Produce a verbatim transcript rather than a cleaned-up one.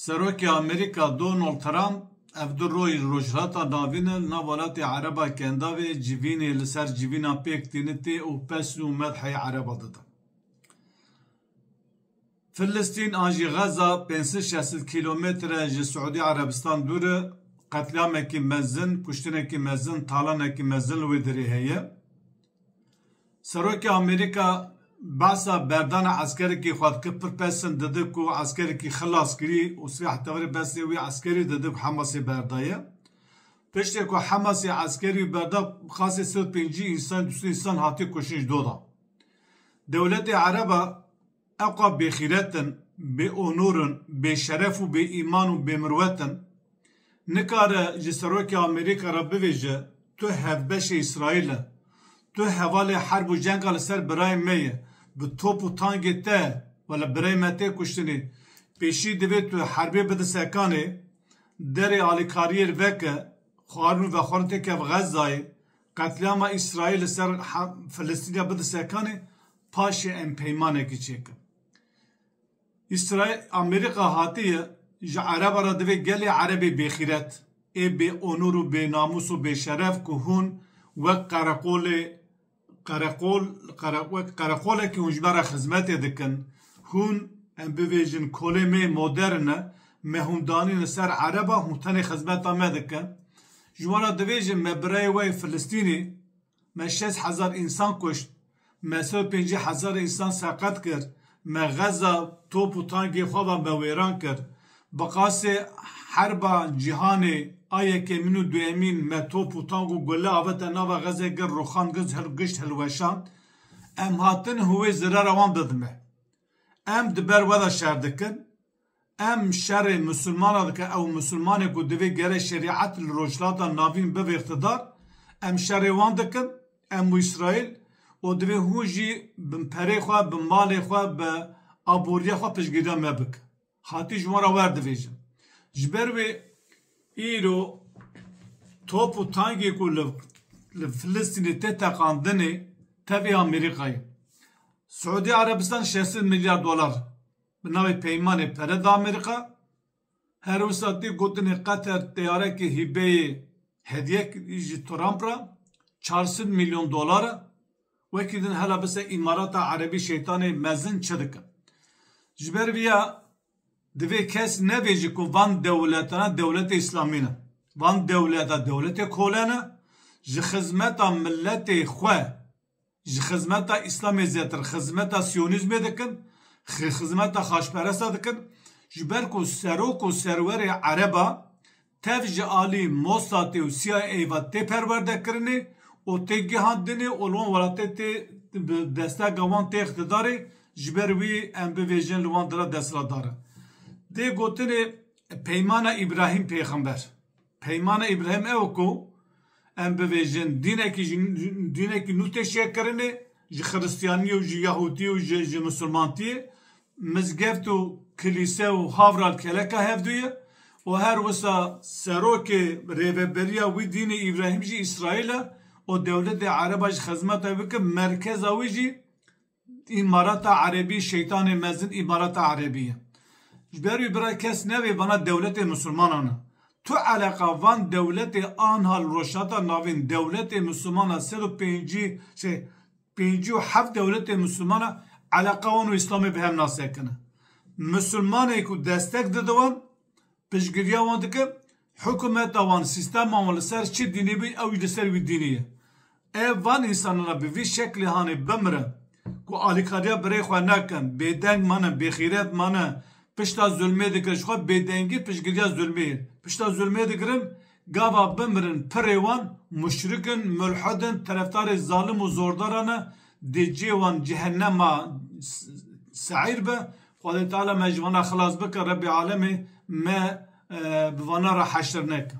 Serokê Amerîka Donald Trump ev du royî li Rojhilata Navîn li nav welatê Ereba Kendavê civînê li ser civînan pêk tîne tê û pesn û medheyê Ereba dide. Filistîn an jî Xeza pênc sed şeş sed kîlometre ji Siûdî Erebistan dûr e, qetlîamekî mezin, kuştinekî mezin, talanekî mezin li wê derê heye. Serokê Amerîka behsa berdana eskerekî xwe dike, pir pesn dide ku eskerekî xilaskirî û sibê heta verê behsê wî eskerî dide ku Hemasê berdaye. Piştê ku Hemasê eskerî berda, qasê sed û pêncî însan, du sed însan hatiye kuştin ji doda. Dewletê Ereba eqa bêxîret in, bêonor in, bêşeref û bêîman û bêmirwet in. Nikare ji serokê Amerîka re bivêje, tu hevbeşê Îsraîl e. Tu hevalê herb û cenga li ser birayê me ye. Bi top û tangê te, wele birayê me tê kuştinê. Pêşî divê tu herbê bide sekanê, derê alîkariyê li veke, xwarin û vexwarin têkev Xezayê, qetlîama Îsraîl li ser he-, Filistînê bide sekanê, paşê em peymanekî çêkin. Îsraîl, Amerîka hatiye ji Ereba re divê gelê Erebê bêxîret, ê bê onur û bê namûs û bê şeref ku hûn wek qereqolê, qereqol, qere-, wek qereqolekî hûn ji me re xizmetê dikin. Hûn, em bivêjin, kolê me modern e, me hûn danîne ser Ereba, hûn tenê xizmeta me dikin. Ji wan re divêjin, me birayê we yê Filistînî, me şêst hezar însan kuşt, me sed û pêncî hezar însan seqet kir, me Xeza top û tangê xwe ve me wêran kir. Bi qasê herba cîhanê a yekemîn û duyemîn me top û tang û gule avête nava Xezê, gir rûxand, gişt hil-, gişt hilweşand. Em hatin hûwê zirara wan didime. Em di ber we de şer dikin. Em şerê misilmana dikin, ew misilmanê ku divê gere şerîet li Rojhilata Navîn bibe îqtidar, em şerê wan dikin, em û Îsraîl, û divê hûn jî bi perê xwe, bi malê xwe, bi aboriya xwe piştgiriya me bikin. Hatî ji wan re wer divêjim. Ji ber wê îro top û tangê ku li, li Filistînê tê teqandinê tevî Amerîkayê. Siûdî Erebistan şeş sed milyar dolar bi navê peymanê pere da Amerîka. Her wisa tê gotinê Qeter teyarekê hîbeyê hediye ji Trump re çar sed milyon dolar e. Wekî din hela bise Îmarata Erebî şeytanê mezin çi dike? Ji ber viya divê kes nebêje ku van dewletana dewletê Îslamî ne. Van dewleta dewletê kole ne. Ji xizmeta miletê xwe, ji xizmeta Îslamê zêtir xizmeta Siyonîzmê dikin, xi-, xizmeta xaçperesta dikin. Ji ber ku serok û serwerê Ereba tev ji alî Mossadê û C I A ve tê perwerdekirinê û tê gihandinê û li wan welatê tê bi destega wan tê îqtidarê, ji ber wî em bivêjin li wan dira desthilatdar e. Tê gotinê Peymana Îbrahîm Pêxember. Peymana Îbrahîm ew ku em bivêjin dînekî ji, dînekî nû tê çêkirinê, ji Xiristiyaniyê û ji Yahûdiyê û ji, ji Misilmantiyê, mizgeft û kilîse û havra li keleka hevdû ye û her wisa serokê rêveberiya wî dînê Îbrahîm jî Îsraîl e û dewletê Ereba ji xizmeta wî bike, merkeza wî jî Îmarata Erebî, şeytanê mezin Îmarata Erebî ye. Ji ber wî bira kes nevê vana dewletê misilmanan e. Tu eleqa van dewletê anha li Rojhilata Navîn dewletê misilmana sed û pêncî, şey, pêncî û heft dewletê misilmana eleqa wan û Îslamê bi hev nasekine. Misilmanê ku destek dide wan, piştgiriya wan dike, hikûmeta wan, sîstema wan li ser çi dînî bî, ew jî li ser wî dînî ye. Ev van însanan bi vî şeklê hanê bimirin, ku alîkariya birê xwe nakin, bêdeng mane, bêxîret mane, pişta zulmê dikin, ji xwe bêdengî piştgiriya zulmê ye. Pişta zulmê digirin, gava bimirin pirê wan muşrik in, mulhid in, terefdarê zalim û zordaran e, dê cihê wan cehennema s-, seîr be. Xwedê Teala me ji vana xilas bike, Rebbê alemê me, e, bi vana re heşir neke.